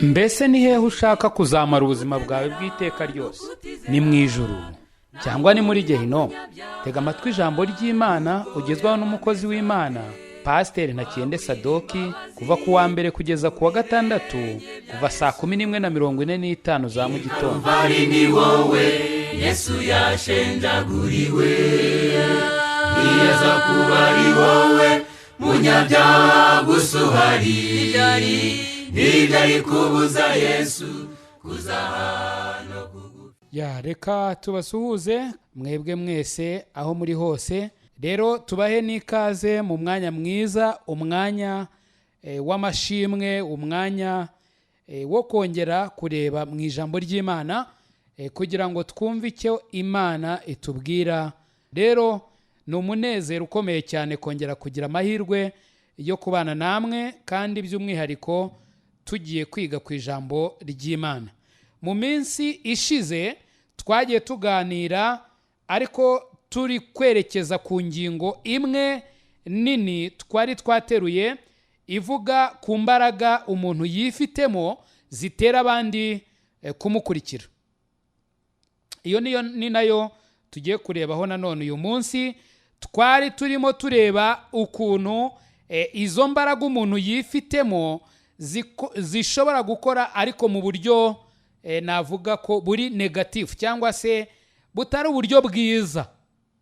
Mbese ni hehe ushaka kuzamara ubuzima bwawe bw'iteka ryose? Ni mu ijuru cyangwa ni muri gehinomu? Tega amatwi ijambo ry'Imana ugezwaho n'umukozi w'Imana, Pasiteri Ntakiyende Sadoki, kuva ku wa mbere kugeza ku wa gatandatu, kuva saa 11:45 za mu gitondo. Ari ni wowe Yesu yashenjaguriwe, niyaza kuba ari wowe munyabyaha gusa uhari, ntibyari kubuza Yesu kuza hano kugufi. Ya, reka tubasuhuze mwebwe mwese aho muri hose. Rero tubahe n'ikaze mu mwanya mwiza, umwanya w'amashimwe, umwanya wo kongera kureba mu ijambo ry'Imana kugira ngo twumve icyo Imana itubwira. Rero ni umunezero ukomeye cyane kongera kugira amahirwe yo kubana namwe, kandi by'umwihariko tugiye kwiga ku ijambo ry'Imana. Mu minsi ishize twagiye tuganira, ariko turi kwerekeza ku ngingo imwe nini twari twateruye ivuga ku mbaraga umuntu yifitemo zitera abandi kumukurikira. Iyo niyo ni nayo tugiye kurebaho nanone uyu munsi. Twari turimo tureba ukuntu izo mbaraga umuntu yifitemo zishobora gukora, ariko mu buryo navuga ko buri negatifu, cyangwa se butari uburyo bwiza,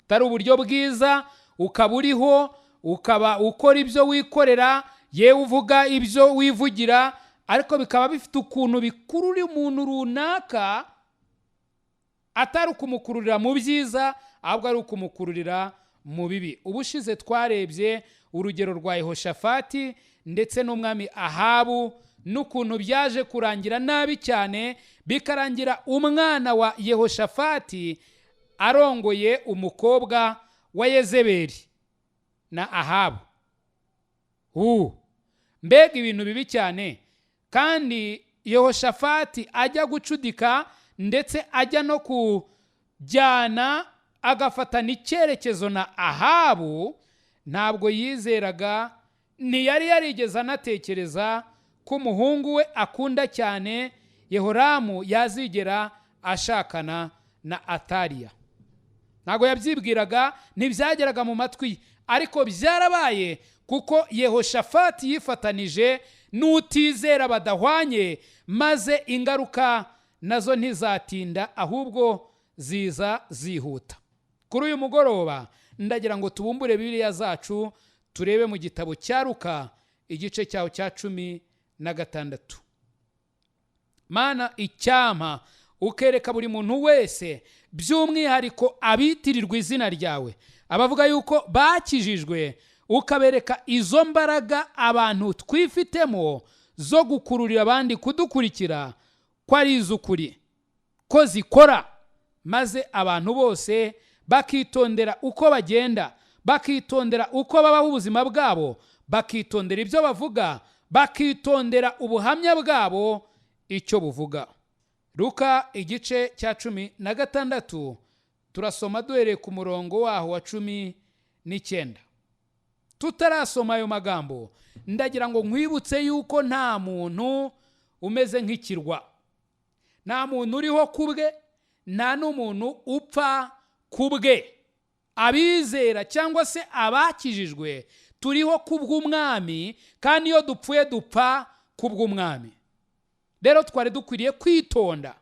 butari uburyo bwiza. Ukaba uriho, ukaba ukora ibyo wikorera, yewe uvuga ibyo wivugira, ariko bikaba bifite ukuntu bikurura umuntu runaka, atari ukumukururira mu byiza, ahubwo ari ukumukururira mu bibi. Ubushize twarebye urugero rwa Yehoshafati ndetse n'umwami Ahabu, n'ukuntu byaje kurangira nabi cyane, bikarangira umwana wa Yehoshafati arongoye umukobwa wa Yezebeli na Ahabu. Mbega ibintu bibi cyane! Kandi Yehoshafati ajya gucudika, ndetse ajya no kujyana agafatana icyerekezo na Ahabu, ntabwo yizeraga, ntiyari yarigeze anatekereza ko umuhungu we akunda cyane Yehoramu yazigera ashakana na Atariya. Ntabwo yabyibwiraga, ntibyageraga mu matwi ye, ariko byarabaye, kuko Yehoshafati yifatanije n'utizera badahwanye, maze ingaruka nazo ntizatinda, ahubwo ziza zihuta. Kuri uyu mugoroba ndagira ngo tubumbure Bibiliya zacu, turebe mu gitabo cya Luka, igice cyaho cya 16. Mana, icyampa ukereka buri muntu wese, by'umwihariko abitirirwa izina ryawe, abavuga yuko bakijijwe, ukabereka izo mbaraga abantu twifitemo zo gukururira abandi kudukurikira, ko ari iz'ukuri, ko zikora, maze abantu bose bakitondera uko bagenda, bakitondera uko babaho ubuzima bwabo, bakitondera ibyo bavuga, bakitondera ubuhamya bwabo icyo buvuga. Luka igice cya 16, turasoma duhereye ku murongo waho wa 19. Tutarasoma ayo magambo, ndagira ngo nkwibutse yuko nta muntu umeze nk'ikirwa, nta muntu uriho ku bwe, nta n'umuntu upfa ku bwe. Abizera cyangwa se abakijijwe turiho ku bw'Umwami, kandi iyo dupfuye dupfa ku bw'Umwami. Rero twari dukwiriye kwitonda,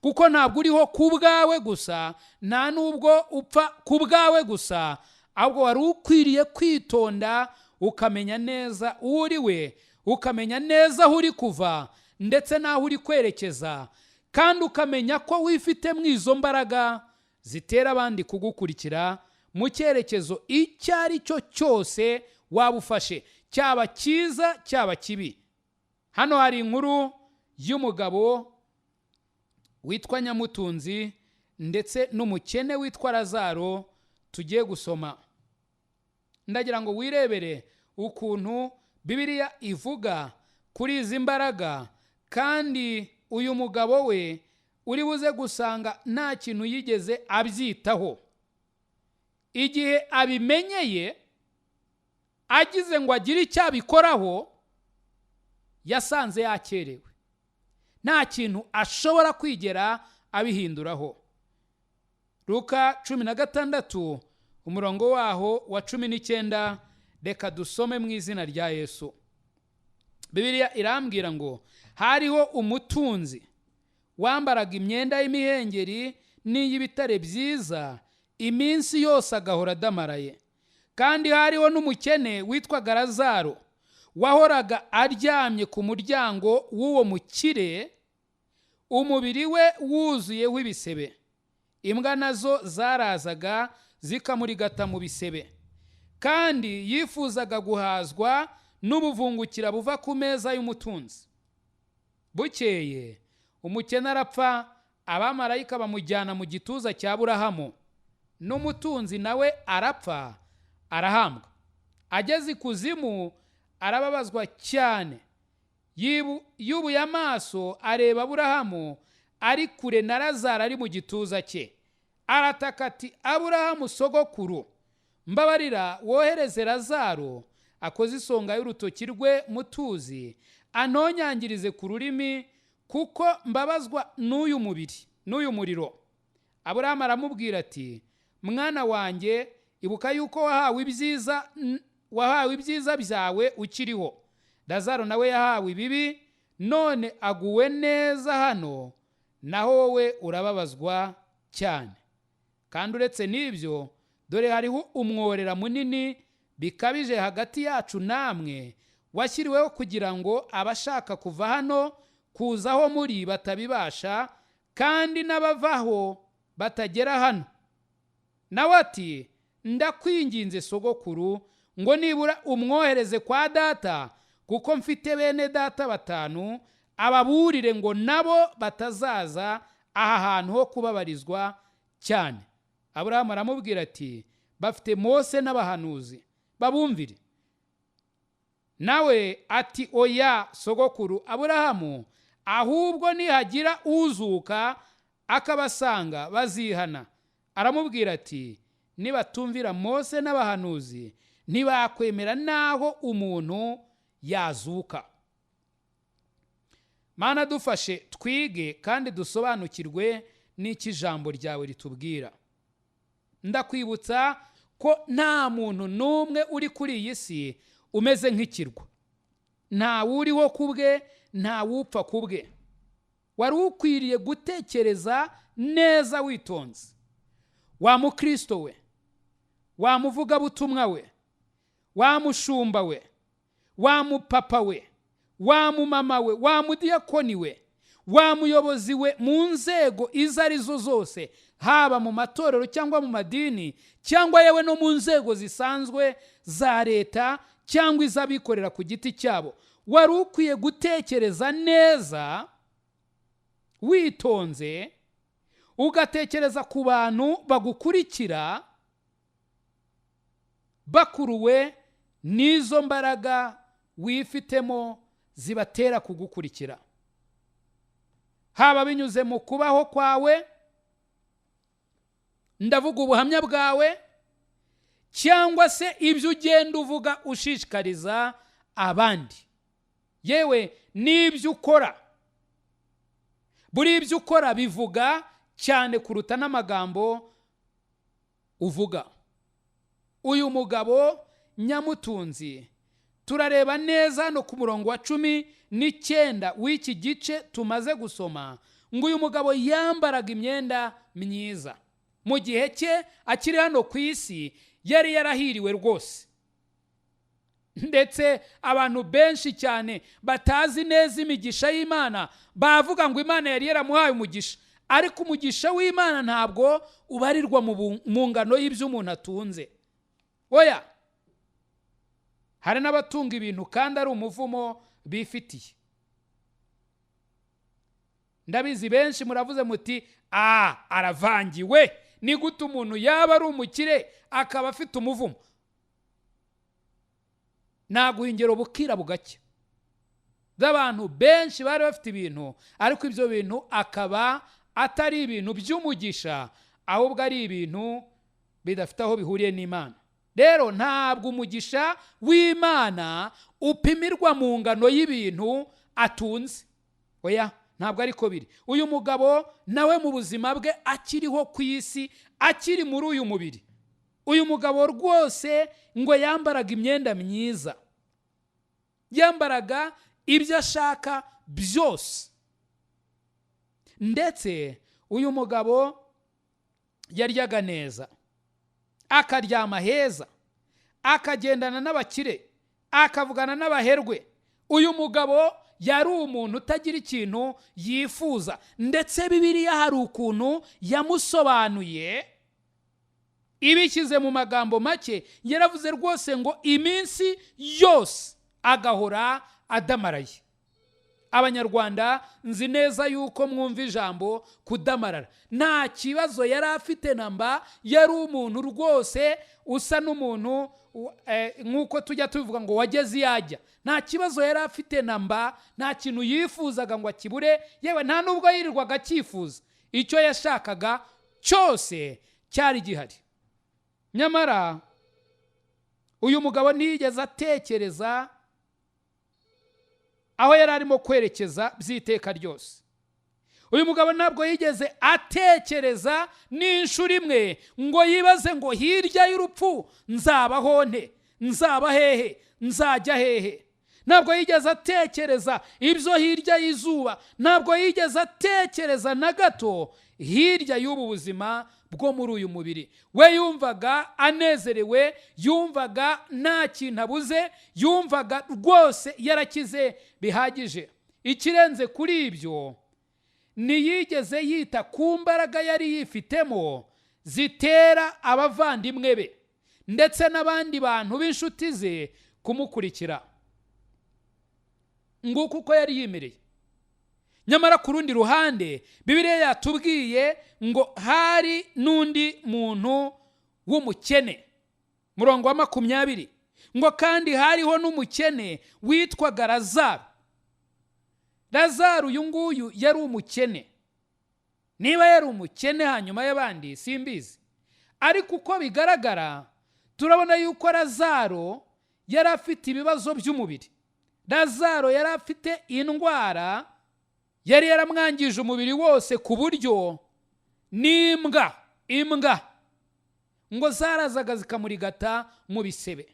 kuko ntabwo uriho ku bwawe gusa, nta n'ubwo upfa ku bwawe gusa, ahubwo wari ukwiriye kwitonda ukamenya neza uwo uri we, ukamenya neza aho uri kuva ndetse n'aho uri kwerekeza, kandi ukamenya ko wifitemo izo mbaraga zitera abandi kugukurikira mu cyerekezo icyo ari cyo cyose waba ufashe, cyaba cyiza cyaba kibi. Hano hari inkuru y'umugabo witwa Nyamutunzi ndetse n'umukene witwa Lazaro tugiye gusoma. Ndagira ngo wirebere ukuntu Bibiliya ivuga kuri izi mbaraga, kandi uyu mugabo we uri buze gusanga nta kintu yigeze abyitaho. Igihe abimenyeye, agize ngo agire icyo abikoraho, yasanze yakerewe. Nta kintu ashobora kwigera abihinduraho. Luka 16, umurongo waho wa 19, reka dusome mu izina rya Yesu. Bibiliya irambwira ngo hariho umutunzi wambaraga imyenda y'imihengeri n'iy'ibitare byiza, iminsi yose agahora adamaraye. Kandi hariho n'umukene witwaga Lazaro, wahoraga aryamye ku muryango w'uwo mukire, umubiri we wuzuyeho ibisebe. Imbwa nazo zarazaga zikamurigata mu bisebe. Kandi yifuzaga guhazwa n'ubuvungukira buva ku meza y'umutunzi. Bukeye umukene arapfa, abamarayika bamujyana mu gituza cya Aburahamu. N'umutunzi nawe arapfa, arahambwa. Ageze ikuzimu arababazwa cyane, yubuye amaso areba Aburahamu ari kure na Lazaro ari mu gituza cye. Arataka ati: Aburahamu sogokuru, mbabarira wohereze Lazaro akoze isonga y'urutoki rwe mu tuzi, anonyangirize ku rurimi, kuko mbabazwa n'uyu mubiri n'uyu muriro. Aburahamu aramubwira ati: mwana wanjye, ibuka yuko wahawe ibyiza byawe ukiriho, Lazaro nawe yahawe ibibi, none aguwe neza hano, naho wowe urababazwa cyane. Kandi uretse n'ibyo, dore hariho umworera munini bikabije hagati yacu namwe, washyiriweho kugira ngo abashaka kuva hano kuza aho muri batabibasha, kandi n'abavaho batagera hano. Nawe ati: ndakwinginze sogokuru, ngo nibura umwohereze kwa data, kuko mfite bene data 5, ababurire ngo nabo batazaza aha hantu ho kubabarizwa cyane. Aburahamu aramubwira ati: bafite Mose n'abahanuzi, babumvire. Nawe ati: oya sogokuru Aburahamu, ahubwo nihagira uzuka akabasanga bazihana. Aramubwira ati: nibatumvira Mose n'abahanuzi, ntibakwemera naho umuntu yazuka. Mana, dufashe twige kandi dusobanukirwe n'iki ijambo ryawe ritubwira. Ndakwibutsa ko nta muntu n'umwe uri kuri iyi si umeze nk'ikirwa. Nta wuriho kubwe, nta wupfa kubwe. Wari ukwiriye gutekereza neza witonze. Wa mukristo we, wa muvugabutumwa we, wa mushumba we, wa mupapa we, wa mumama we, wa mudiyakoni we, wa muyobozi we, mu nzego izo arizo zose, haba mu matorero cyangwa mu madini, cyangwa yewe no mu nzego zisanzwe za leta cyangwa iz'abikorera ku giti cyabo, wari ukwiye gutekereza neza witonze, ugatekereza ku bantu bagukurikira bakuruwe n'izo mbaraga wifitemo zibatera kugukurikira, haba binyuze mu kubaho kwawe, ndavuga ubuhamya bwawe, cyangwa se ibyo ugenda uvuga ushishikariza abandi, yewe n'ibyo ukora. Buri ibyo ukora bivuga cyane kuruta n'amagambo uvuga. Uyu mugabo nyamutunzi turareba neza hano ku murongo wa 19 w'iki gice tumaze gusoma, ngo uyu mugabo yambaraga imyenda myiza. Mu gihe cye akiri hano ku isi yari yarahiriwe rwose, ndetse abantu benshi cyane batazi neza imigisha y'Imana bavuga ngo Imana yari yaramuhaye umugisha, ariko umugisha w'Imana ntabwo ubarirwa mu ngano y'ibyo umuntu atunze. Oya, hari n'abatunga ibintu kandi ari umuvumo bifitiye. Ndabizi benshi muravuze muti: aravangiwe, ni gute umuntu yaba ari umukire akaba afite umuvumo? Naguha ingero bukira bugacya z'abantu benshi bari bafite ibintu, ariko ibyo bintu akaba atari ibintu by'umugisha, ahubwo ari ibintu bidafite aho bihuriye n'Imana. Rero ntabwo umugisha w'Imana upimirwa mu ngano y'ibintu atunze. Oya, Ntabwo ariko biri. Uyu mugabo nawe mu buzima bwe akiriho ku isi, akiri muri uyu mubiri, uyu mugabo rwose ngo yambaraga imyenda myiza, yambaraga ibyo ashaka byose. Ndetse uyu mugabo yaryaga neza, akaryama heza, akagendana n'abakire, akavugana n'abaherwe. Uyu mugabo yari umuntu utagira ikintu yifuza. Ndetse Bibiliya hari ukuntu yamusobanuye ibishyize mu magambo make. Yaravuze rwose ngo iminsi yose agahora adamaraye. Abanyarwanda, nzi neza yuko mwumva ijambo kudamarara. Nta kibazo yari afite namba. Yari umuntu rwose usa n'umuntu, nk'uko tujya tubivuga ngo wageze iyo ajya. Nta kibazo yari afite namba, nta kintu yifuzaga ngo akibure, yewe nta n'ubwo yirirwaga acyifuza. Icyo yashakaga cyose cyari gihari. Nyamara uyu mugabo ntiyigeze atekereza aho yari arimo kwerekeza by'iteka ryose. Uyu mugabo ntabwo yigeze atekereza n'inshuro imwe ngo yibaze ngo hirya y'urupfu nzabaho nte, nzaba hehe, nzajya hehe? Ntabwo yigeze atekereza ibyo hirya y'izuba, ntabwo yigeze atekereza na gato hirya y'ubu buzima bwo muri uyu mubiri. We yumvaga anezerewe, yumvaga nta kintu abuze, yumvaga rwose yarakize bihagije. Ikirenze kuri ibyo, ntiyigeze yita ku mbaraga yari yifitemo zitera abavandimwe be ndetse n'abandi bantu b'inshuti ze kumukurikira. Nguko uko yari yimereye. Nyamara ku rundi ruhande, Bibiliya yatubwiye ngo hari n'undi muntu w'umukene. Murongo wa 20 ngo kandi hariho n'umukene witwaga Lazaro. Lazaro uyu nguyu yari umukene. Niba yari umukene hanyuma y'abandi simbizi, ariko uko bigaragara turabona yuko Lazaro yari afite ibibazo by'umubiri. Lazaro yari afite indwara yari yaramwangije umubiri wose, ku buryo n'imbwa, imbwa ngo zarazaga zikamurigata mu bisebe.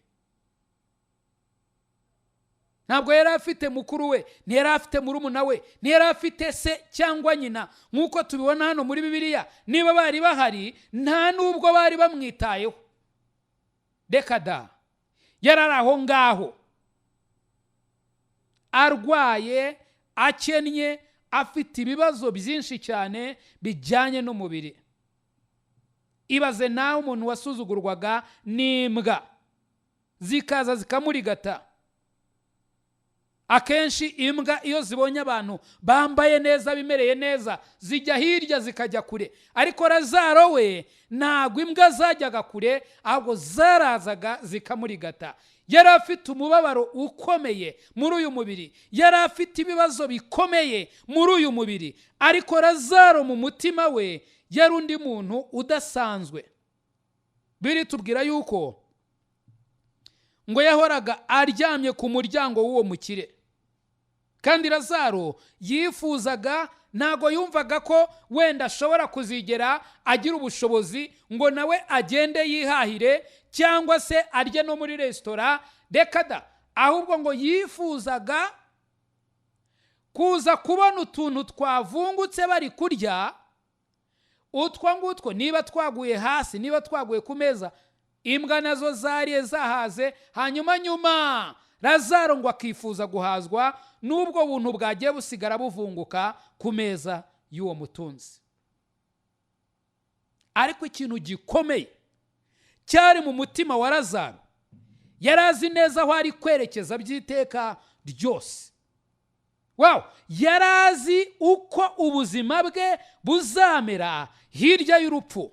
Ntabwo yari afite mukuru we, ntiyari afite murumuna we, ntiyari afite se cyangwa nyina, nk'uko tubibona hano muri Bibiliya. Niba bari bahari, nta n'ubwo bari bamwitayeho. Reka da, yari ari aho ngaho arwaye, akennye, afite ibibazo byinshi cyane bijyanye n'umubiri. Ibaze nawe umuntu wasuzugurwaga n'imbwa zikaza zikamurigata. Akenshi imbwa iyo zibonye abantu bambaye neza, bimereye neza, zijya hirya, zikajya kure. Ariko Lazaro we ntabwo imbwa zajyaga kure, ahubwo zarazaga zikamurigata. Yari afite umubabaro ukomeye muri uyu mubiri, yari afite ibibazo bikomeye muri uyu mubiri, ariko Lazaro mu mutima we yari undi muntu udasanzwe. Biri tubwira yuko ngo yahoraga aryamye ku muryango w'uwo mukire. Kandi Lazaro yifuzaga, ntago yumvaga ko wenda ashobora kuzigera agira ubushobozi ngo nawe agende yihahire cyangwa se arye no muri resitora. Reka da, ahubwo ngo yifuzaga kuza kubona utuntu twavungutse bari kurya, utwo ngutwo niba twaguye hasi, niba twaguye ku meza, imbwa nazo zariye zahaze. Hanyuma nyuma Lazaro ngo akifuza guhazwa n'ubwo buntu bwagiye busigara buvunguka ku meza y'uwo mutunzi. Ariko ikintu gikomeye cyari mu mutima wa Lazaro, yari azi neza aho ari kwerekeza by'iteka ryose. Wow, yari azi uko ubuzima bwe buzamera hirya y'urupfu.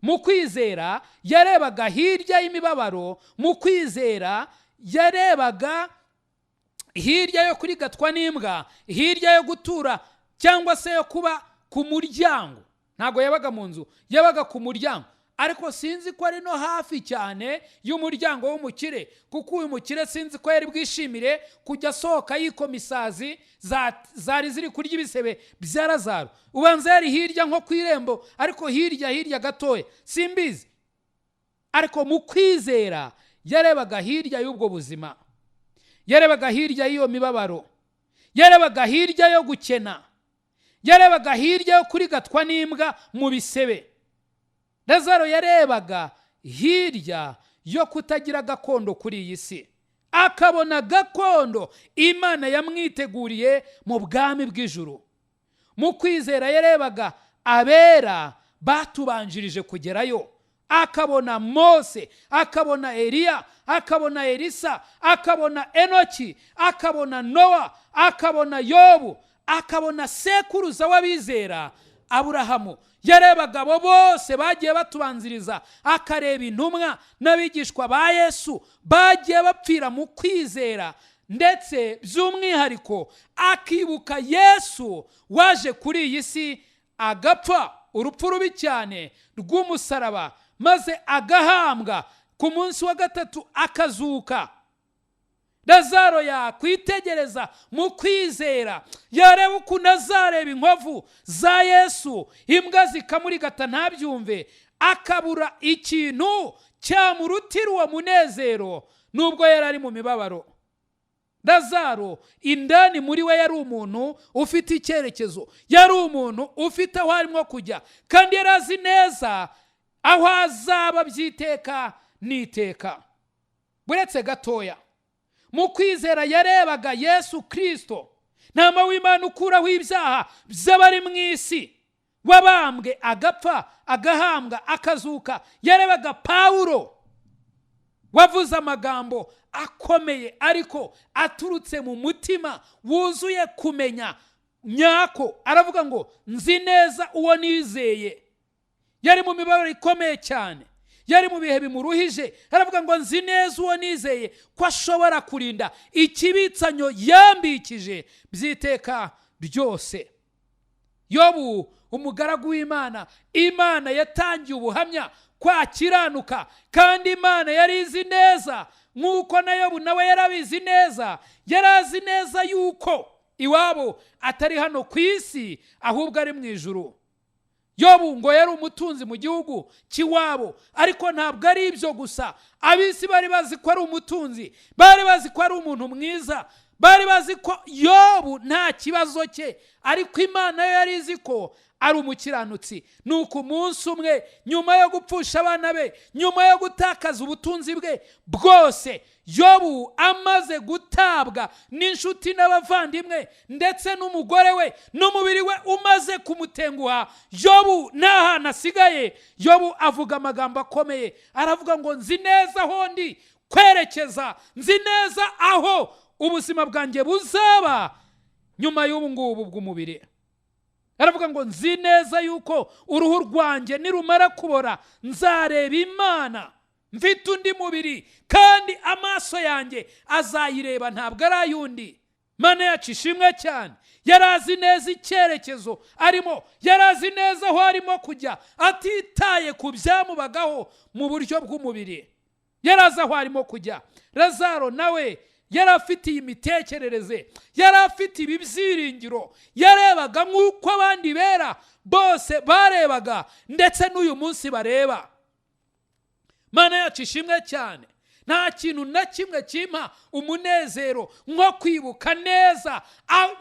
Mu kwizera yarebaga hirya y'imibabaro, mu kwizera yarebaga hirya yo kurigatwa n'imbwa, hirya yo gutura cyangwa se yo kuba ku muryango. Ntabwo yabaga mu nzu, yabaga ku muryango. Ariko sinzi ko ari no hafi cyane y'umuryango w'umukire, kuko uyu mukire sinzi ko yari bwishimire kujya asohoka yikoma isazi zari ziri kurya ibisebe bya Lazaro. Ubanza yari hirya nko ku irembo, ariko hirya hirya gatoya simbizi. Ariko mu kwizera yarebaga hirya y'ubwo buzima, yarebaga hirya y'iyo mibabaro, yarebaga hirya yo gukena, yarebaga hirya yo kurigatwa n'imbwa mu bisebe. Lazaro yarebaga hirya yo kutagira gakondo kuri iyi si, akabona gakondo Imana yamwiteguriye mu bwami bw'ijuru. Mu kwizera yarebaga abera batubanjirije kugerayo, akabona Mose, akabona Eliya, akabona Elisa, akabona Enoki, akabona Nowa, akabona Yobu, akabona sekuruza w'abizera Aburahamu. Yarebaga abo bose bagiye batubanziriza, akareba intumwa n'abigishwa ba Yesu bagiye bapfira mu kwizera, ndetse by'umwihariko akibuka Yesu waje kuri iyi si agapfa urupfu rubi cyane rw'umusaraba, maze agahambwa, ku munsi wa gatatu akazuka. Lazaro yakwitegereza mu kwizera, yareba ukuntu azareba inkovu za Yesu, imbwa zikamurigata ntabyumve, akabura ikintu cyamurutira uwo munezero nubwo yari ari mu mibabaro. Lazaro indani muri we yari umuntu ufite icyerekezo, yari umuntu ufite aho arimo kujya, kandi yari azi neza aho azaba byiteka n'iteka. Buretse gatoya, mu kwizera yarebaga Yesu Kristo, ntama w'Imana ukuraho ibyaha by'abari mu isi, wabambwe agapfa agahambwa akazuka. Yarebaga Pawulo wavuze amagambo akomeye ariko aturutse mu mutima wuzuye kumenya nyako, aravuga ngo nzi neza uwo nizeye. Yari mu mibabaro ikomeye cyane, yari mu bihe bimuruhije, aravuga ngo nzi neza uwo nizeye ko ashobora kurinda ikibitsanyo yambikije by'iteka ryose. Yobu umugaragu w'Imana, Imana yatangiye ubuhamya ko akiranuka, kandi Imana yari izi neza nk'uko na Yobu nawe yarabizi neza, yari azi neza yuko iwabo atari hano ku isi ahubwo ari mu ijuru. Yobu ngo yari umutunzi mu gihugu cy'iwabo, ariko ntabwo ari ibyo gusa. Ab'isi bari bazi ko ari umutunzi, bari bazi ko ari umuntu mwiza, bari bazi ko Yobu nta kibazo cye, ariko Imana yo yari izi ko ari umukiranutsi. Nuko umunsi umwe, nyuma yo gupfusha abana be, nyuma yo gutakaza ubutunzi bwe bwose, Yobu amaze gutabwa n'inshuti n'abavandimwe ndetse n'umugore we, n'umubiri we umaze kumutenguha, Yobu nta hantu asigaye. Yobu avuga amagambo akomeye, aravuga ngo nzi neza aho ndi kwerekeza, nzi neza aho ubuzima bwanjye buzaba nyuma y'ubu ngubu bw'umubiri. Aravuga ngo nzi neza yuko uruhu rwanjye nirumara kubora nzareba Imana mfite undi mubiri, kandi amaso yanjye azayireba ntabwo ari ay'undi. Mana yacu ishimwe cyane. Yari azi neza icyerekezo arimo, yari azi neza aho arimo kujya, atitaye ku byamubagaho mu buryo bw'umubiri, yari azi aho arimo kujya. Lazaro nawe yari afite iyi mitekerereze, yari afite ibi byiringiro, yarebaga nk'uko abandi bera bose barebaga, ndetse n'uyu munsi bareba. Mana yacu ishimwe cyane. Nta kintu na kimwe kimpa umunezero nko kwibuka neza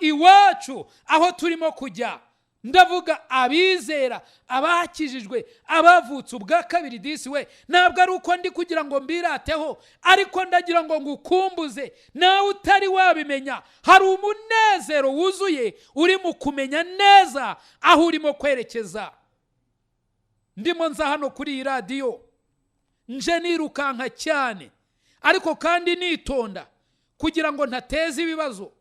iwacu aho turimo kujya. Ndavuga abizera, abakijijwe, abavutse ubwa kabiri disi we. Ntabwo ari uko ndi kugira ngo mbirateho, ariko ndagira ngo ngukumbuze nawe utari wabimenya, hari umunezero wuzuye uri mu kumenya neza aho urimo kwerekeza. Ndimo nza hano kuri iyi radiyo nje nirukanka cyane, ariko kandi nitonda kugira ngo ntateze ibibazo.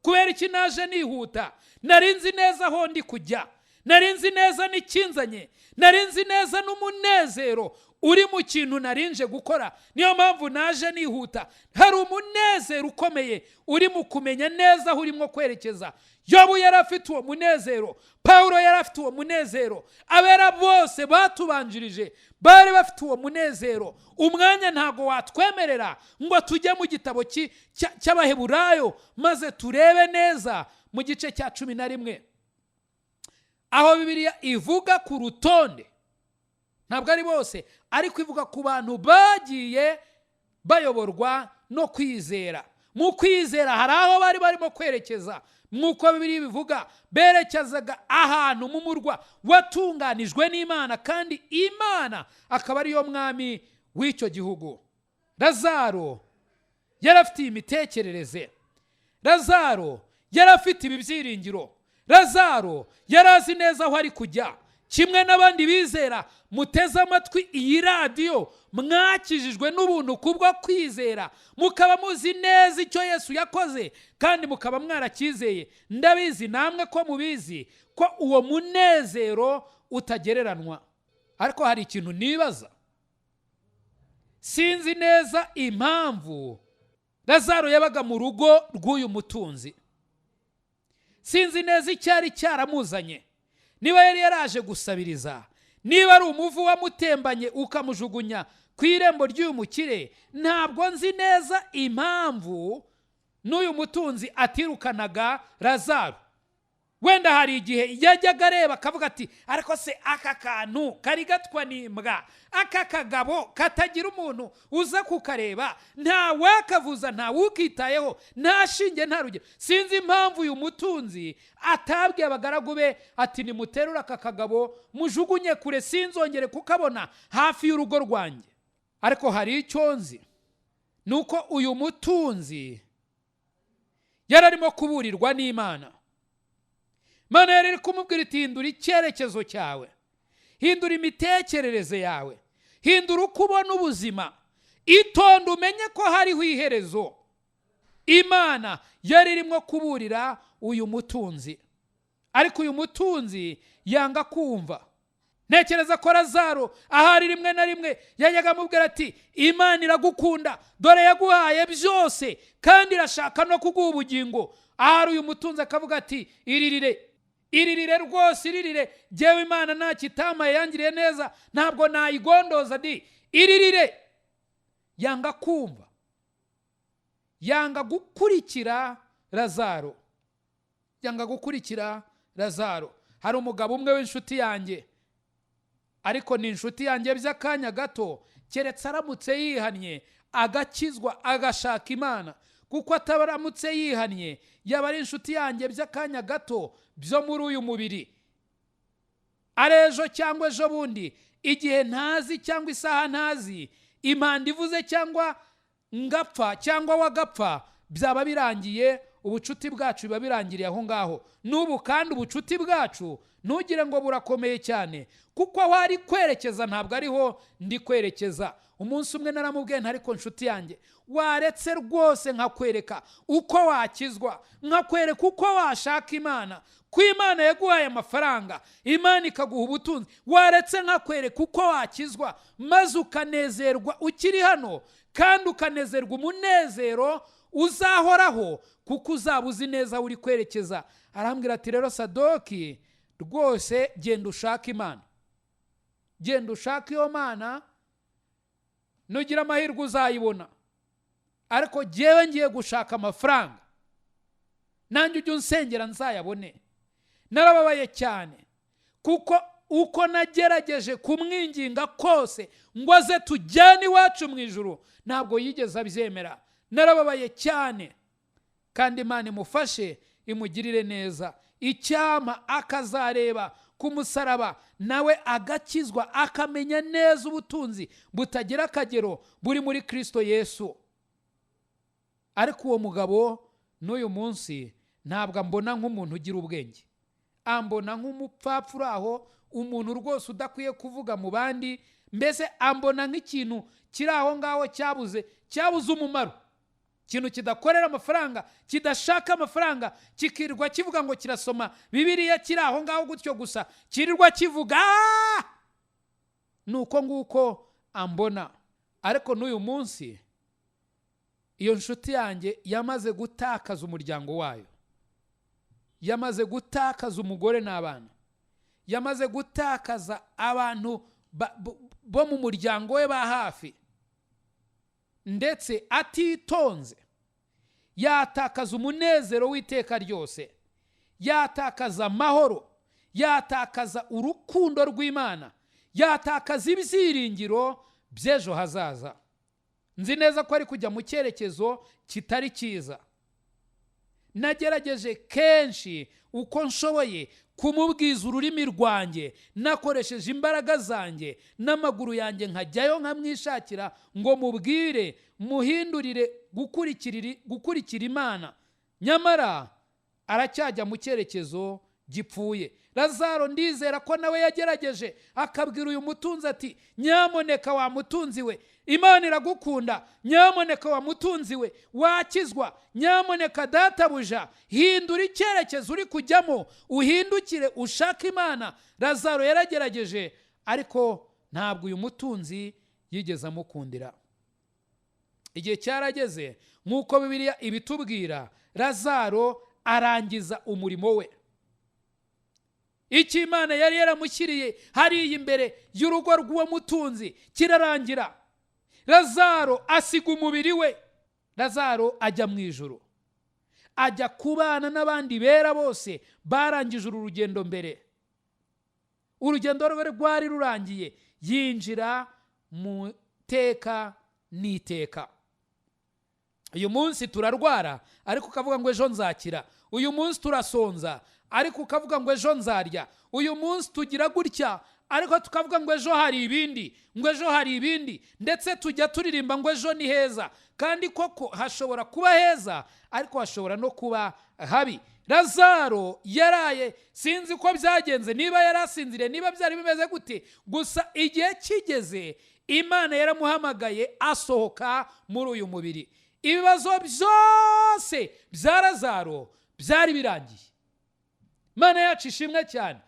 Kubera iki naje nihuta? Nari nzi neza aho ndi kujya, nari nzi neza n'ikinzanye, nari nzi neza n'umunezero uri mu kintu narinje gukora, niyo mpamvu naje nihuta. Hari umunezero ukomeye uri mu kumenya neza aho urimo kwerekeza. Yobu yari afite uwo munezero, Pawulo yari afite uwo munezero, abera bose batubanjirije bari bafite uwo munezero. Umwanya ntago watwemerera ngo tujye mu gitabo cy'Abaheburayo maze turebe neza mu gice cya 11 aho Bibiliya ivuga ku rutonde. Ntabwo ari bose, ariko ivuga ku bantu bagiye bayoborwa no kwizera. Mu kwizera hari aho bari barimo kwerekeza, nk'uko Bibiliya bivuga, berekezaga ahantu mu murwa watunganijwe n'Imana, kandi Imana akaba ariyo mwami w'icyo gihugu. Lazaro yari afite iyi mitekerereze, Lazaro yari afite ibi byiringiro, Lazaro yari azi neza aho ari kujya. Kimwe n'abandi bizera muteze amatwi iyi radiyo, mwakijijwe n'ubuntu kubwo kwizera, mukaba muzi neza icyo Yesu yakoze kandi mukaba mwaracyizeye. Ndabizi namwe ko mubizi ko uwo munezero utagereranwa. Ariko hari ikintu nibaza, sinzi neza impamvu Lazaro yabaga mu rugo rw'uyu mutunzi, sinzi neza icyari cyaramuzanye, niba yari yaraje gusabiriza, niba ari umuvu wamutembanye ukamujugunya ku irembo ry'uyu mukire. Ntabwo nzi neza impamvu n'uyu mutunzi atirukanaga Lazaro. Wenda hari igihe yajyaga areba akavuga ati ariko se aka kantu kari gatwa n'imbwa, aka kagabo katagira umuntu uza kukareba, nta wakavuza, nta wukitayeho, nta shinge, nta rugero. Sinzi impamvu uyu mutunzi atabwiye abagaragu be ati nimuterure aka kagabo mujugunye kure, sinzongere kukabona hafi y'urugo rwanjye. Ariko hari icyo nzi, nuko uyu mutunzi yari arimo kuburirwa n'Imana. Imana yari iri kumubwira iti hindura icyerekezo cyawe, hindura imitekerereze yawe, hindura uko ubona ubuzima, itonde umenye ko hariho iherezo. Imana yari irimo kuburira uyu mutunzi, ariko uyu mutunzi yanga kumva. Ntekereza ko Lazaro ahari rimwe na rimwe yajyaga amubwira ati Imana iragukunda, dore yaguhaye byose kandi irashaka no kuguha ubugingo. Ahari uyu mutunzi akavuga ati iririre, iririre rwose, iririre, jyewe Imana nta kitamaye yangiriye neza, ntabwo nayigondoza di, iririre. Yanga kumva, yanga gukurikira Lazaro, yanga gukurikira Lazaro. Hari umugabo umwe w'inshuti yanjye, ariko ni inshuti yanjye by'akanya gato, keretse aramutse yihannye agakizwa agashaka Imana, kuko ataramutse yihannye yaba ari inshuti yanjye by'akanya gato byo muri uyu mubiri. Ari ejo cyangwa ejo bundi, igihe ntazi cyangwa isaha ntazi, impanda ivuze cyangwa ngapfa cyangwa wagapfa, byaba birangiye, ubucuti bwacu biba birangiriye aho ngaho. N'ubu kandi ubucuti bwacu ntugire ngo burakomeye cyane, kuko aho ari kwerekeza ntabwo ariho ndi kwerekeza. Umunsi umwe naramubwiye nti ariko nshuti yanjye, waretse rwose nkakwereka uko wakizwa, nkakwereka uko washaka Imana, ko Imana yaguhaye amafaranga, Imana ikaguha ubutunzi, waretse nkakwereka uko wakizwa maze ukanezerwa ukiri hano, kandi ukanezerwa umunezero uzahoraho, kuko uzaba uzi neza uri kwerekeza. Arambwira ati rero Sadoki, rwose genda ushake Imana, genda ushake iyo Mana, nugira amahirwe uzayibona, ariko jyewe ngiye gushaka amafaranga, nanjye ujye unsengera nzayabone. Narababaye cyane, kuko uko nagerageje kumwinginga kose ngo aze tujyane iwacu mu ijuru, ntabwo yigeze abyemera. Narababaye cyane, kandi Imana imufashe imugirire neza, icyama akazareba ku musaraba nawe agakizwa, akamenya neza ubutunzi butagira akagero buri muri Kristo Yesu. Ariko uwo mugabo n'uyu munsi ntabwo ambona nk'umuntu ugira ubwenge, ambona nk'umupfapfa uri aho, umuntu rwose udakwiye kuvuga mu bandi, mbese ambona nk'ikintu kiri aho ngaho cyabuze umumaro, ikintu kidakorera amafaranga, kidashaka amafaranga, kikirirwa kivuga ngo kirasoma Bibiliya, kiri aho ngaho gutyo gusa, kirirwa kivuga. Nuko nguko ambona. Ariko n'uyu munsi iyo nshuti yanjye yamaze gutakaza umuryango wayo, yamaze gutakaza umugore n'abana, yamaze gutakaza abantu bo mu muryango we ba hafi, ndetse atitonze yatakaza umunezero w'iteka ryose, yatakaza amahoro, yatakaza urukundo rw'Imana, yatakaza ibyiringiro by'ejo hazaza. Nzi neza ko ari kujya mu cyerekezo kitari cyiza. Nagerageje kenshi uko nshoboye kumubwiza ururimi rwanjye, nakoresheje imbaraga zanjye n'amaguru yanjye, nkajyayo nkamwishakira ngo mubwire, muhindurire gukurikira Imana. Nyamara aracyajya mu cyerekezo gipfuye. Lazaro ndizera ko nawe yagerageje akabwira uyu mutunzi ati nyamuneka wa mutunzi we, Imana iragukunda, nyamuneka wa mutunzi we wakizwa, nyamuneka databuja, hindura icyerekezo uri kujyamo, uhindukire ushake Imana. Lazaro yaragerageje, ariko ntabwo uyu mutunzi yigeze amukundira. Igihe cyarageze nk'uko Bibiliya ibitubwira, Lazaro arangiza umurimo we. Icyo Imana yari yaramushyiriye hariya imbere y'urugo rw'uwo mutunzi kirarangira. Lazaro asiga umubiri we. Lazaro ajya mu ijuru, ajya kubana n'abandi bera bose barangije uru rugendo mbere. Urugendo rwe rwari rurangiye, yinjira mu teka n'iteka. Uyu munsi turarwara ariko ukavuga ngo ejo nzakira. Uyu munsi turasonza ariko ukavuga ngo ejo nzarya. Uyu munsi tugira gutya ariko tukavuga ngo ejo hari ibindi, ngo ejo hari ibindi, ndetse tujya turirimba ngo ejo ni heza. Kandi koko hashobora kuba heza, ariko hashobora no kuba habi. Lazaro yaraye, sinzi ko byagenze, niba yarasinziriye, niba byari bimeze gute, gusa igihe kigeze Imana yaramuhamagaye asohoka muri uyu mubiri. Ibibazo byose bya Lazaro byari birangiye. Imana yacu ishimwe cyane.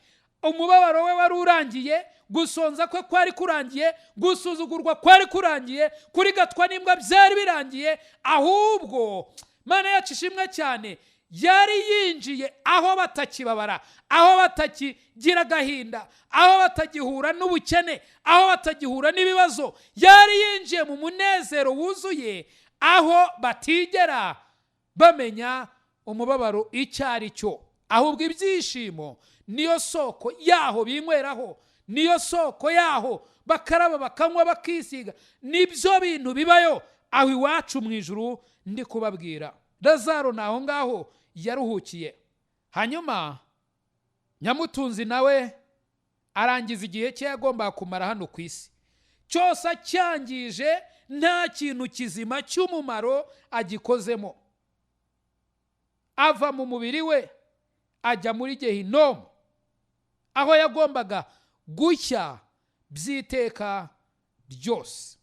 Umubabaro we wari urangiye, gusonza kwe kwari kurangiye, gusuzugurwa kwari kurangiye, kurigatwa n'imbwa byari birangiye. Ahubwo Imana yacu ishimwe cyane, yari yinjiye aho batakibabara, aho batakigira agahinda, aho batagihura n'ubukene, aho batagihura n'ibibazo. Yari yinjiye mu munezero wuzuye, aho batigera bamenya umubabaro icyo ari cyo. Ahubwo ibyishimo niyo soko yaho binyweraho, niyo soko yaho bakaraba, bakanywa, bakisiga. Nibyo bintu bibayo aho iwacu mu ijuru ndi kubabwira. Lazaro naho ngaho yaruhukiye. Hanyuma nyamutunzi nawe arangiza igihe cye yagombaga kumara hano ku isi cyose acyangije, nta kintu kizima cy'umumaro agikozemo. Ava mu mubiri we ajya muri Gehinomu, aho yagombaga gushya by'iteka ryose.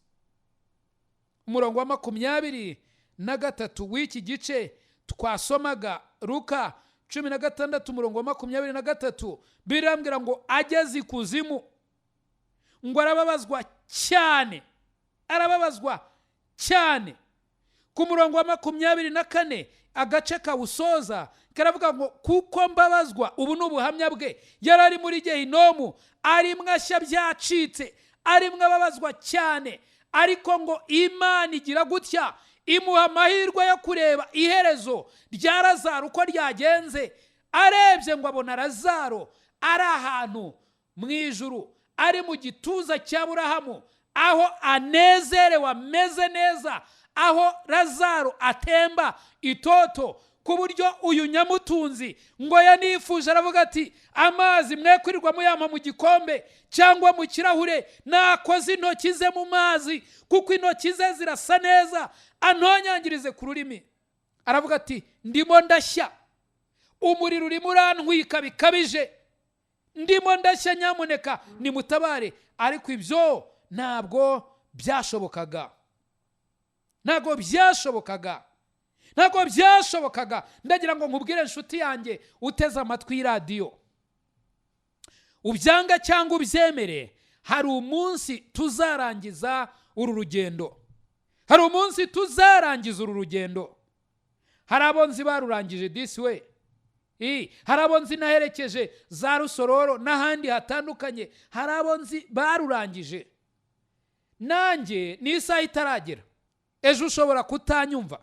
Umurongo wa 23 w'iki gice twasomaga, Luka 16 umurongo wa 23, birambwira ngo ageze ikuzimu ngo arababazwa cyane, arababazwa cyane. Ku murongo wa 24 agace kawusoza karavuga ngo kuko mbabazwa. Ubu ni ubuhamya bwe. Yari ari muri Gehinomu, arimwe ashya byacitse, arimwe ababazwa cyane, ariko ngo Imana igira gutya imuha amahirwe yo kureba iherezo rya Lazaro uko ryagenze. Arebye ngo abona Lazaro ari ahantu mu ijuru, ari mu gituza cya Aburahamu, aho anezerewe ameze neza, aho Lazaro atemba itoto, ku buryo uyu nyamutunzi ngo yanifuje aravuga ati amazi mwe kwirirwa muyampa mu gikombe cyangwa mu kirahure, nakoze intoki ze mu mazi kuko intoki ze zirasa neza, antonyangirize ku rurimi. Aravuga ati ndimo ndashya, umuriro urimo urantwika bikabije, ndimo ndashya, nyamuneka nimutabare. Ariko ibyo ntabwo byashobokaga, ntabwo byashobokaga, ntabwo byashobokaga. Ndagira ngo nkubwire inshuti yanjye uteze amatwi y'iradiyo, ubyanga cyangwa ubyemere, Hari umunsi tuzarangiza uru rugendo, hari umunsi tuzarangiza uru rugendo. Hari abo nzi barurangije disi we, hari abo nzi naherekeje za Rusororo n'ahandi hatandukanye, hari abo nzi barurangije. Nanjye ni isaha itaragera, ejo ushobora kutanyumva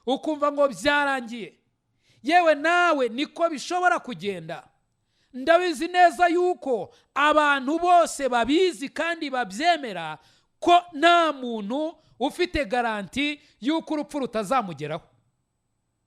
ukumva ngo byarangiye. Yewe nawe niko bishobora kugenda. Ndabizi neza yuko abantu bose babizi kandi babyemera ko nta muntu ufite garanti y'uko urupfu rutazamugeraho.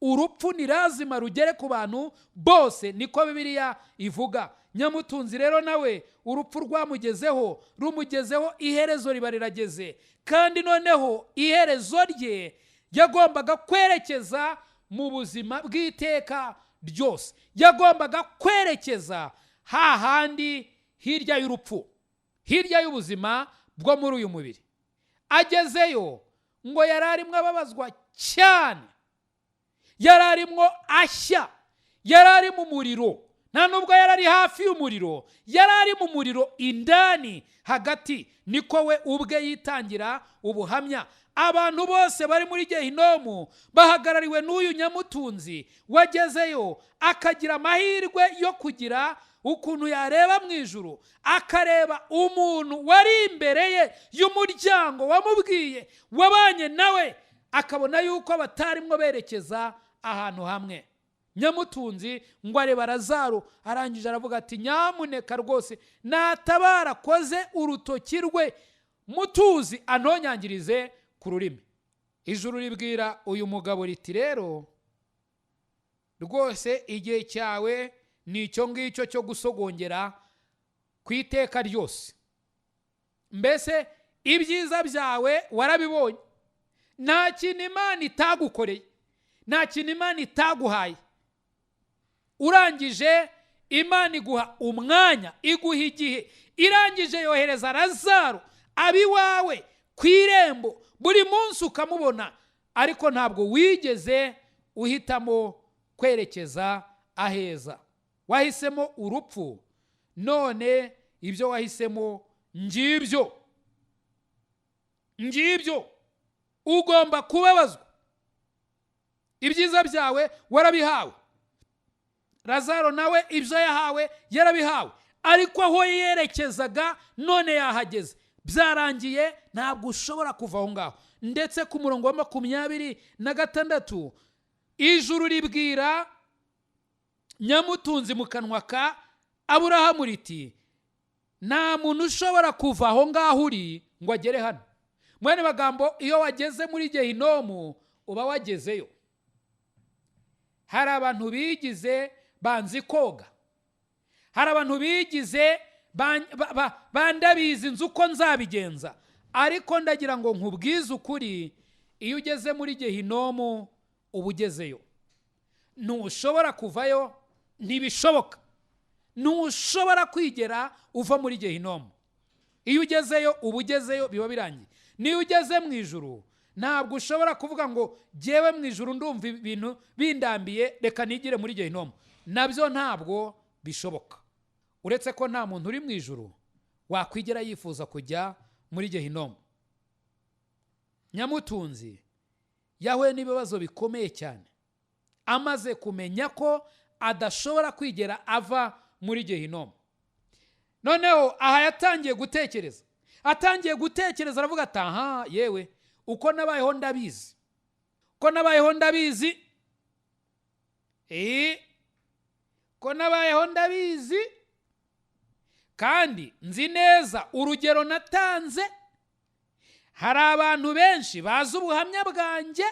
Urupfu ni lazima rugere ku bantu bose, niko Bibiliya ivuga. Nyamutunzi rero nawe urupfu rwamugezeho, rumugezeho, iherezo riba rirageze. Kandi noneho iherezo rye yagombaga kwerekeza mu buzima bw'iteka ryose, yagombaga kwerekeza hahandi hirya y'urupfu, hirya y'ubuzima bwo muri uyu mubiri. Agezeyo ngo yari arimo ababazwa cyane, yari arimo ashya, yari ari mu muriro. Nta nubwo yari ari hafi y'umuriro, yari ari mu muriro indani hagati. Niko we ubwe yitangira ubuhamya. Abantu bose bari muri Gehinomu bahagarariwe n'uyu nyamutunzi wagezeyo, akagira amahirwe yo kugira ukuntu yareba mu ijuru, akareba umuntu wari imbere ye y'umuryango wamubwiye, wabanye nawe, akabona yuko batarimwo berekeza ahantu hamwe. Nyamutunzi ngo areba Lazaro, arangije aravuga ati nyamuneka rwose natabara akoze urutoki rwe mutuzi anonyangirize ku rurimi. Ijuru ribwira uyu mugabo riti rero rwose igihe cyawe ni icyo ngicyo cyo gusogongera ku iteka ryose. Mbese ibyiza byawe warabibonye, nta kintu Imana itagukoreye, nta kintu Imana itaguhaye. Urangije Imana iguha umwanya, iguha igihe, irangije yohereza Lazaro abiwawe ku irembo, buri munsi ukamubona, ariko ntabwo wigeze uhitamo kwerekeza aheza. Wahisemo urupfu, none ibyo wahisemo ngibyo, ngibyo. Ugomba kubabazwa, ibyiza byawe warabihawe. Lazaro nawe ibyo yahawe yarabihawe, ariko aho yerekezaga none yahageze, byarangiye, ntabwo ushobora kuva aho ngaho. Ndetse ku murongo wa 26 ijuru ribwira Nyamutunzi mu kanwa ka Aburahamu riti nta muntu ushobora kuva aho ngaho uri ngo agere hano. Mwene magambo, iyo wageze muri Gehinomu uba wagezeyo. Hari abantu bigize banzi koga, hari abantu bigize bandabizi nzi uko nzabigenza, ariko ndagira ngo nkubwize ukuri, iyo ugeze muri Gehinomu uba ugezeyo. Ntushobora kuvayo, ntibishoboka. Ntushobora kwigera uva muri Gehinomu. Iyo ugezeyo uba ugezeyo, biba birangiye. Niyo ugeze mu ijuru ntabwo ushobora kuvuga ngo jyewe mu ijuru ndumva ibintu bindambiye, reka nigire muri Gehinomu. Nabyo ntabwo bishoboka. Uretse ko nta muntu uri mu ijuru wakwigera yifuza kujya muri Gehinomu. Nyamutunzi yahuye n'ibibazo bikomeye cyane, amaze kumenya ko adashobora kwigera ava muri Gehinomu. Noneho aha yatangiye gutekereza, atangiye gutekereza aravuga ati aha yewe uko nabayeho ndabizi, uko nabayeho ndabizi, ko nabayeho ndabizi, kandi nzi neza urugero natanze. Hari abantu benshi bazi ubuhamya bwanjye,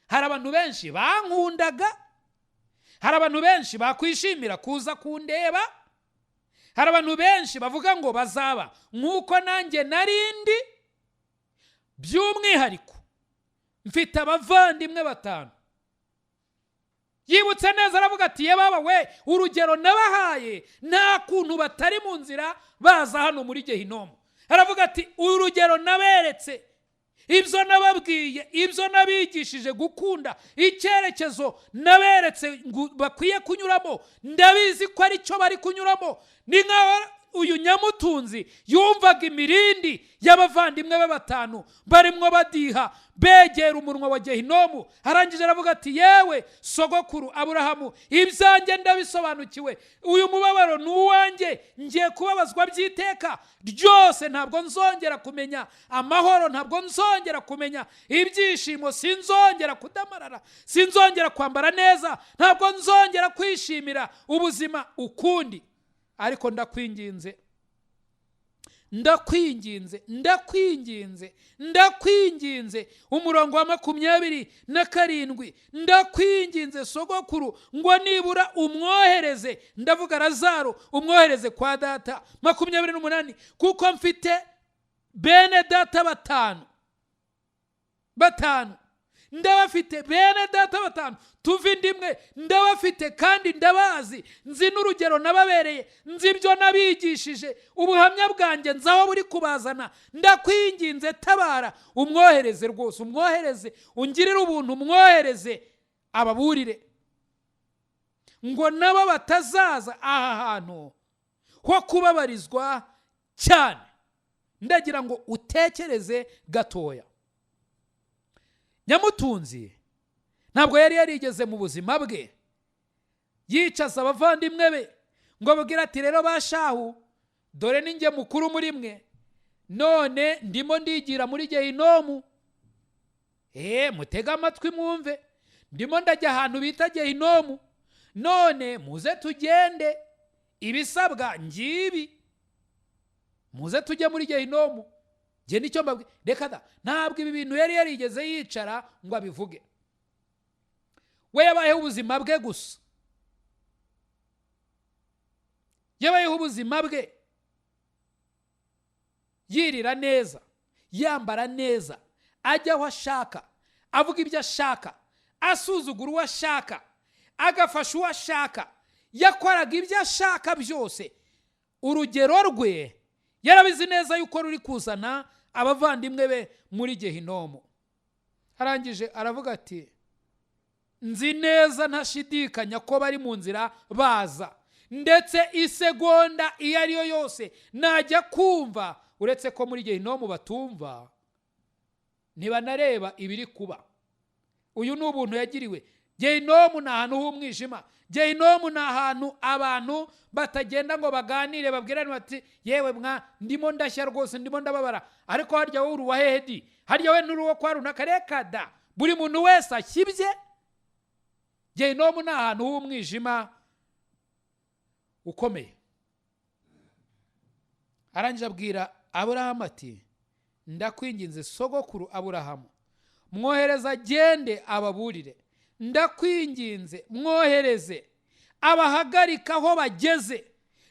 hari abantu benshi bankundaga, hari abantu benshi bakwishimira kuza kundeba, hari abantu benshi bavuga ngo bazaba nk'uko nanjye narindi. By'umwihariko mfite abavandimwe 5. Yibutse neza aravuga ati ye baba we, urugero nabahaye nta kuntu batari mu nzira baza hano muri Gehinomu. Aravuga ati urugero naberetse, ibyo nababwiye, ibyo nabigishije gukunda, icyerekezo naberetse bakwiye kunyuramo, ndabizi ko ari cyo bari kunyuramo. Ni nkaho Uyu nyamutunzi yumvaga imirindi y'abavandimwe be batanu barimwo badiha begera umunwa wa Gehinomu. Arangije aravuga ati yewe sogokuru Aburahamu, ibyanjye ndabisobanukiwe, uyu mubabaro ni uwanjye, ngiye kubabazwa by'iteka ryose, ntabwo nzongera kumenya amahoro, ntabwo nzongera kumenya ibyishimo, sinzongera kudamarara, sinzongera kwambara neza, ntabwo nzongera kwishimira ubuzima ukundi. Ariko ndakwinginze, ndakwinginze, ndakwinginze, ndakwinginze. Umurongo wa 27, ndakwinginze sogokuru ngo nibura umwohereze, ndavuga Lazaro, umwohereze kwa data. 28, kuko mfite bene data batanu, ndabafite bene data batanu, tuva indimwe, ndabafite kandi ndabazi, nzi n'urugero nababereye, nzi ibyo nabigishije, ubuhamya bwanjye nzi aho buri kubazana. Ndakwinginze tabara, umwohereze rwose, umwohereze, ungirire ubuntu, umwohereze ababurire, ngo nabo batazaza aha hantu ho kubabarizwa cyane. Ndagira ngo utekereze gatoya. Nyamutunzi ntabwo yari yarigeze mu buzima bwe yicaza abavandimwe be ngo ababwire ati rero bashahu, dore ninjye mukuru muri mwe, none ndimo ndigira muri Gehinomu. Mutege amatwi mwumve, ndimo ndajya ahantu bita Gehinomu, none muze tugende, ibisabwa ngibi, muze tujye muri Gehinomu. Nge nicyo mbabwira, reka da, ntabwo ibi bintu yari yarigeze yicara ngo abivuge. We yabayeho ubuzima bwe gusa, yabayeho ubuzima bwe, yirira neza, yambara neza, ajya aho ashaka, avuga ibyo ashaka, asuzugura uwo ashaka, agafasha uwo ashaka, yakoraga ibyo ashaka byose. Urugero rwe yarabizi neza yuko ruri kuzana abavandimwe be muri Gehinomu. Arangije aravuga ati nzi neza ntashidikanya ko bari mu nzira baza, ndetse isegonda iyo ariyo yose najya kumva, uretse ko muri Gehinomu batumva, ntibanareba ibiri kuba. Uyu ni ubuntu yagiriwe. Gehinomu ni ahantu h'umwijima. Gehinomu ni ahantu abantu batagenda ngo baganire, babwirane bati yewe mwa, ndimo ndashya rwose, ndimo ndababara, ariko harya wowe uri uwa hehe di? Harya we nturi uwo kwa runaka? Reka da, buri muntu wese ashyibye. Gehinomu ni ahantu h'umwijima ukomeye. Arangije abwira Aburahamu ati ndakwinginze sogokuru Aburahamu, mwohereza agende ababurire, ndakwinginze mwohereze abahagarika aho bageze,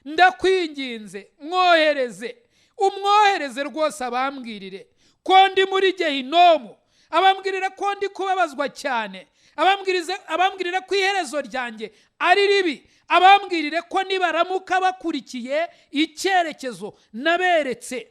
ndakwinginze mwohereze, umwohereze rwose abambwirire ko ndi muri Gehinomu, abambwirire ko ndi kubabazwa cyane, abambwirire ko iherezo ryanjye ari ribi, abambwirire ko nibaramuka bakurikiye icyerekezo naberetse,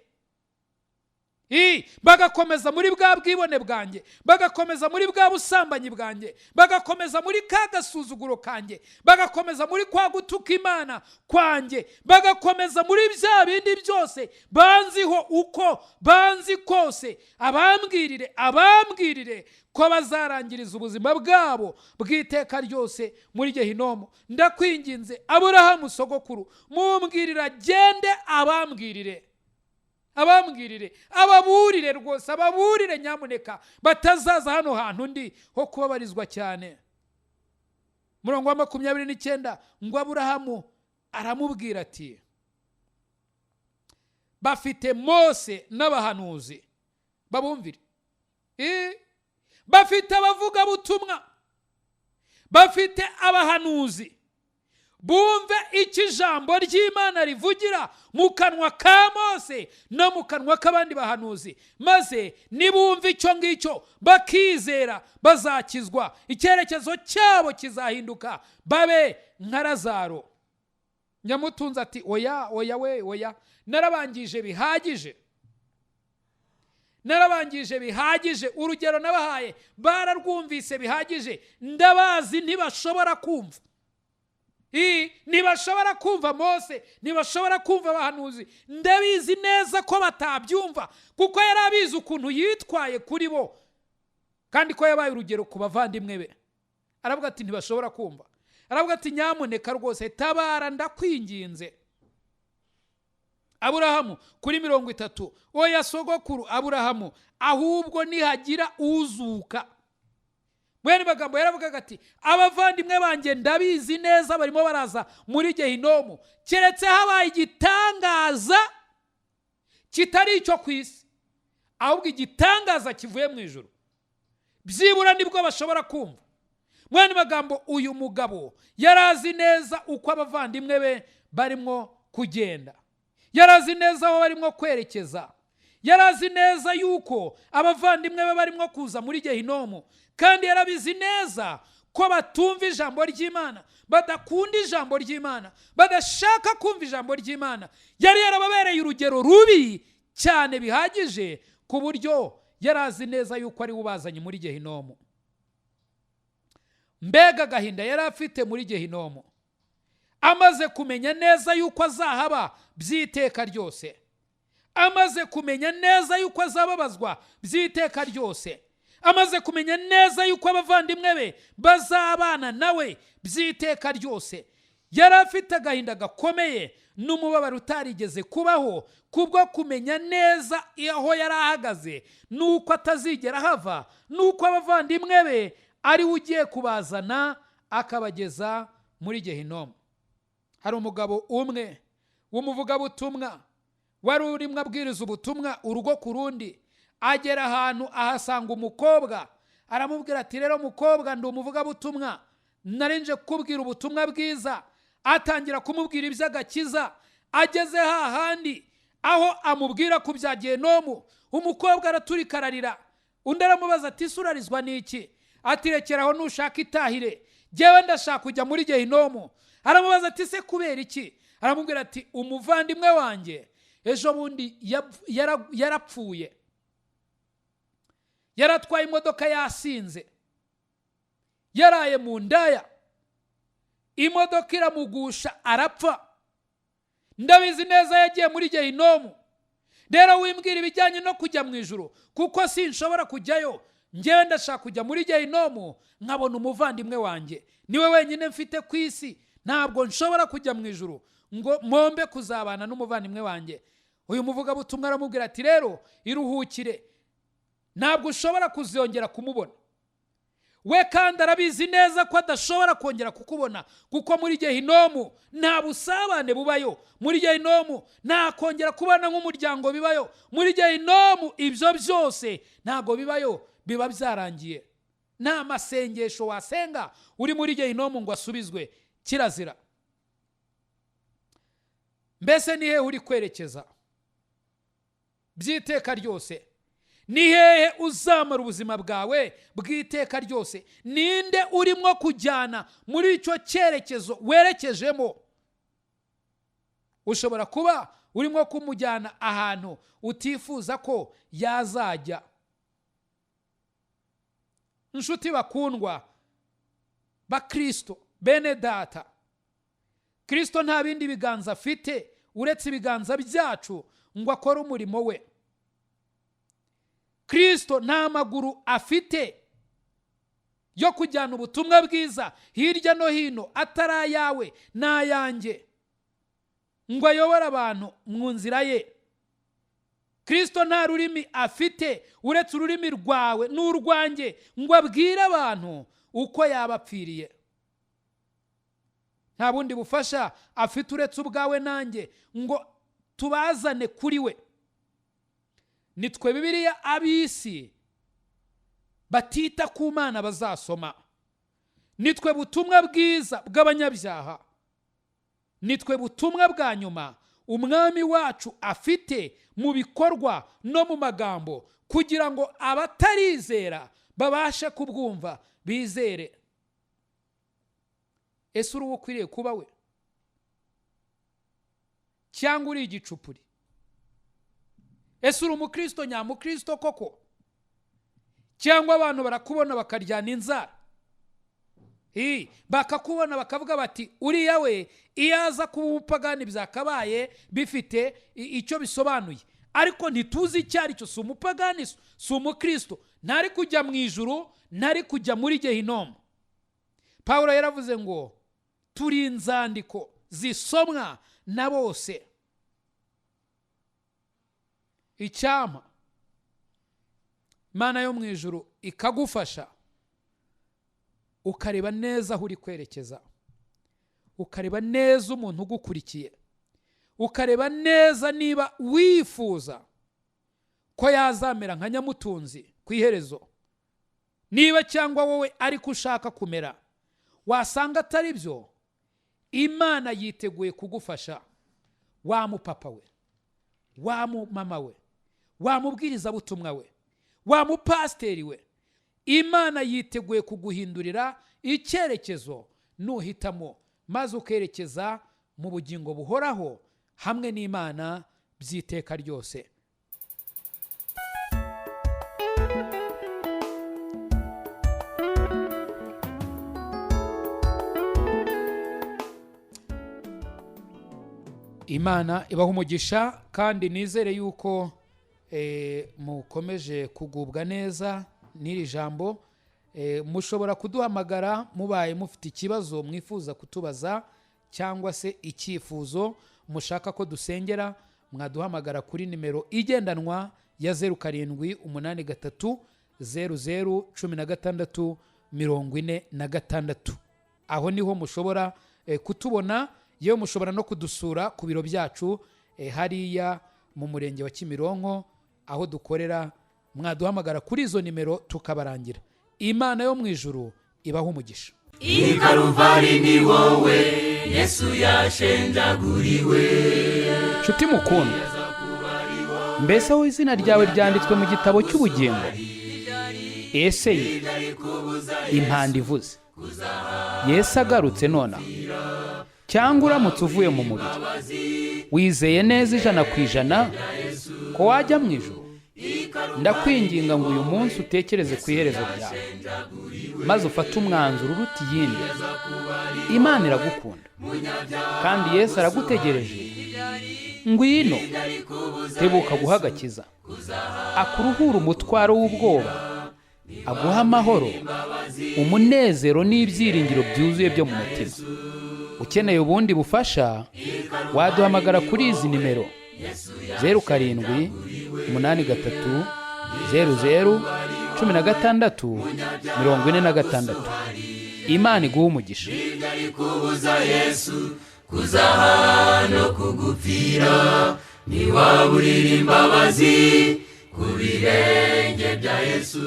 bagakomeza muri bwa bwibone bwanjye, bagakomeza muri bwa busambanyi bwanjye, bagakomeza muri ka gasuzuguro kanjye, bagakomeza muri kwa gutuka Imana kwanjye, bagakomeza muri bya bindi byose banziho uko banzi kose, abambwirire, abambwirire ko bazarangiriza ubuzima bwabo bw'iteka ryose muri Gehinomu. Ndakwinginze Aburahamu sogokuru, mumbwirira agende abambwirire, abambwirire, ababurire rwose, ababurire nyamuneka, batazaza hano hantu ndi ho kubabarizwa cyane. Murongo wa 29, ngo Aburahamu aramubwira ati bafite Mose n'abahanuzi babumvire. Bafite abavugabutumwa, bafite abahanuzi, bumve icyo ijambo ry'Imana rivugira mu kanwa ka Mose no mu kanwa k'abandi bahanuzi, maze nibumva icyo ngicyo bakizera bazakizwa, icyerekezo cyabo kizahinduka, babe nka Lazaro. Nyamutunzi ati oya, oya we, oya, narabangije bihagije, narabangije bihagije, urugero nabahaye bararwumvise bihagije, ndabazi ntibashobora kumva. Ntibashobora kumva Mose, ntibashobora kumva abahanuzi. Ndabizi neza ko batabyumva, kuko yari abizi ukuntu yitwaye kuri bo, kandi ko yabaye urugero ku bavandimwe be. Aravuga ati ntibashobora kumva. Aravuga ati nyamuneka rwose tabara, ndakwinginze. Aburahamu kuri 30, oya sogokuru Aburahamu, ahubwo nihagira uzuka. Mwene magambo yaravugaga ati abavandimwe banjye ndabizi neza barimo baraza muri Gehinomu, keretse habaye igitangaza kitari icyo ku isi, ahubwo igitangaza kivuye mu ijuru, byibura nibwo bashobora kumva. Mwene magambo uyu mugabo yarazi neza uko abavandimwe be barimo kugenda, yarazi neza aho barimo kwerekeza, yarazi neza yuko abavandimwe be barimo kuza muri Gehinomu, kandi yarabizi neza ko batumva ijambo ry'Imana, badakunda ijambo ry'Imana, badashaka kumva ijambo ry'Imana. Yari yarababereye urugero rubi cyane bihagije ku buryo yarazi neza yuko ari we ubazanye muri Gehinomu. Mbega agahinda yari afite muri Gehinomu, amaze kumenya neza yuko azahaba by'iteka ryose, amaze kumenya neza yuko azababazwa by'iteka ryose, amaze kumenya neza yuko abavandimwe be bazabana nawe by'iteka ryose. Yari afite agahinda gakomeye n'umubabaro utarigeze kubaho, kubwo kumenya neza aho yari ahagaze, nuko atazigera ahava, nuko abavandimwe be ari we ugiye kubazana akabageza muri Gehinomu. Hari umugabo umwe w'umuvugabutumwa wari urimo abwiriza ubutumwa urugo ku rundi, agera ahantu ahasanga umukobwa, aramubwira ati rero mukobwa, ndi umuvugabutumwa, narinje kukubwira ubutumwa bwiza. Atangira kumubwira iby'agakiza. Ageze hahandi aho amubwira ku bya Gehinomu, umukobwa araturika ararira. Undi aramubaza ati ese urarizwa n'iki? Ati rekeraho nushaka itahire, jyewe ndashaka kujya muri Gehinomu. Aramubaza ati se kubera iki? Aramubwira ati umuvandimwe wanjye ejo bundi yarapfuye, yaratwaye imodoka yasinze, yaraye mu ndaya, imodoka iramugusha arapfa. Ndabizi neza yagiye muri Gehinomu. Rero wimbwira ibijyanye no kujya mu ijuru, kuko sinshobora kujyayo, njyewe ndashaka kujya muri Gehinomu nkabona umuvandimwe wanjye, niwe wenyine mfite ku isi, ntabwo nshobora kujya mu ijuru ngo mombe kuzabana n'umuvandimwe wanjye. Uyu muvugabutumwa aramubwira ati rero iruhukire, ntabwo ushobora kuzongera kumubona. We kandi arabizi neza ko adashobora kongera kukubona, kuko muri Gehinomu nta busabane bubayo, muri Gehinomu nta kongera kubana nk'umuryango bibayo, muri Gehinomu ibyo byose ntabwo bibayo, biba byarangiye. Nta masengesho wasenga uri muri Gehinomu ngo asubizwe, kirazira. Mbese ni hehe uri kwerekeza by'iteka ryose? Ni hehe uzamara ubuzima bwawe bw'iteka ryose? Ninde urimo kujyana muri icyo cyerekezo werekejemo? Ushobora kuba urimo kumujyana ahantu utifuza ko yazajya. Inshuti bakundwa bakristo, bene data, Kristo nta bindi biganza afite uretse ibiganza byacu ngo akore umurimo we. Kristo nta maguru afite yo kujyana ubutumwa bwiza hirya no hino atari ayawe n'ayanjye, ngo ayobore abantu mu nzira ye. Kristo nta rurimi afite uretse ururimi rwawe n'urwanjye ngo abwire abantu uko yabapfiriye. Nta bundi bufasha afite uretse ubwawe nanjye ngo tubazane kuri we. Nitwe Bibiliya ab'isi batita ku Mana bazasoma. Nitwe butumwa bwiza bw'abanyabyaha. Nitwe butumwa bwa nyuma umwami wacu afite mu bikorwa no mu magambo, kugira ngo abatarizera babashe kubwumva bizere. Ese uri uwo ukwiriye kuba we, cyangwa uri igicupuri? Ese uri umukristo nyamukristo koko, cyangwa abantu barakubona bakaryana inzara? Bakakubona bakavuga bati uriya we iyo aza kuba umupagani byakabaye bifite icyo bisobanuye, ariko ntituzi icyo ari cyo. Si umupagani, si umukristo, ntari kujya mu ijuru, ntari kujya muri gehinomu. Pawulo yaravuze ngo turi inzandiko zisomwa na bose. Icyampa Imana yo mu ijuru ikagufasha ukareba neza aho uri kwerekeza, ukareba neza umuntu ugukurikiye, ukareba neza niba wifuza ko yazamera nka nyamutunzi ku iherezo, niba cyangwa wowe ariko ushaka kumera. Wasanga atari byo, Imana yiteguye kugufasha. Wa mupapa we, wa mumama we, wa mubwirizabutumwa we, wa mupasiteri we, Imana yiteguye kuguhindurira icyerekezo nuhitamo, maze ukerekeza mu bugingo buhoraho hamwe n'Imana by'iteka ryose. Imana ibaha umugisha, kandi nizere yuko mukomeje kugubwa neza n'iri jambo. Mushobora kuduhamagara mubaye mufite ikibazo mwifuza kutubaza cyangwa se icyifuzo mushaka ko dusengera. Mwaduhamagara kuri nimero igendanwa ya 0783 00 16 46. Aho niho mushobora kutubona. Yewe mushobora no kudusura ku biro byacu hariya mu murenge wa Kimironko aho dukorera. Mwaduhamagara kuri izo nimero tukabarangira. Imana yo mu ijuru ibaha umugisha. I Karuvari ni wowe Yesu yashenjaguriwe. Nshuti mukundwa, mbese aho izina ryawe ryanditswe mu gitabo cy'ubugingo? Ese ye impanda ivuze Yesu agarutse nonaha, cyangwa uramutse uvuye mu mubiri, wizeye neza 100% ko wajya mu ijuru? Ndakwinginga ngo uyu munsi utekereze ku iherezo ryawe, maze ufate umwanzuro uruta iyindi. Imana iragukunda kandi Yesu aragutegereje. Ngwino, tebuka guha agakiza, akuruhura umutwaro w'ubwoba, aguha amahoro, umunezero n'ibyiringiro byuzuye byo mu mutima. Ukeneye ubundi bufasha, waduhamagara kuri izi nimero 07 83 00 16 46. Imana iguhe umugisha. Kubuza Yesu kuzaha no kugupfira, ntiwaburira imbabazi ku birenge bya Yesu,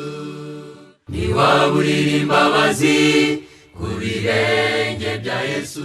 ntiwaburira imbabazi ku birenge bya Yesu.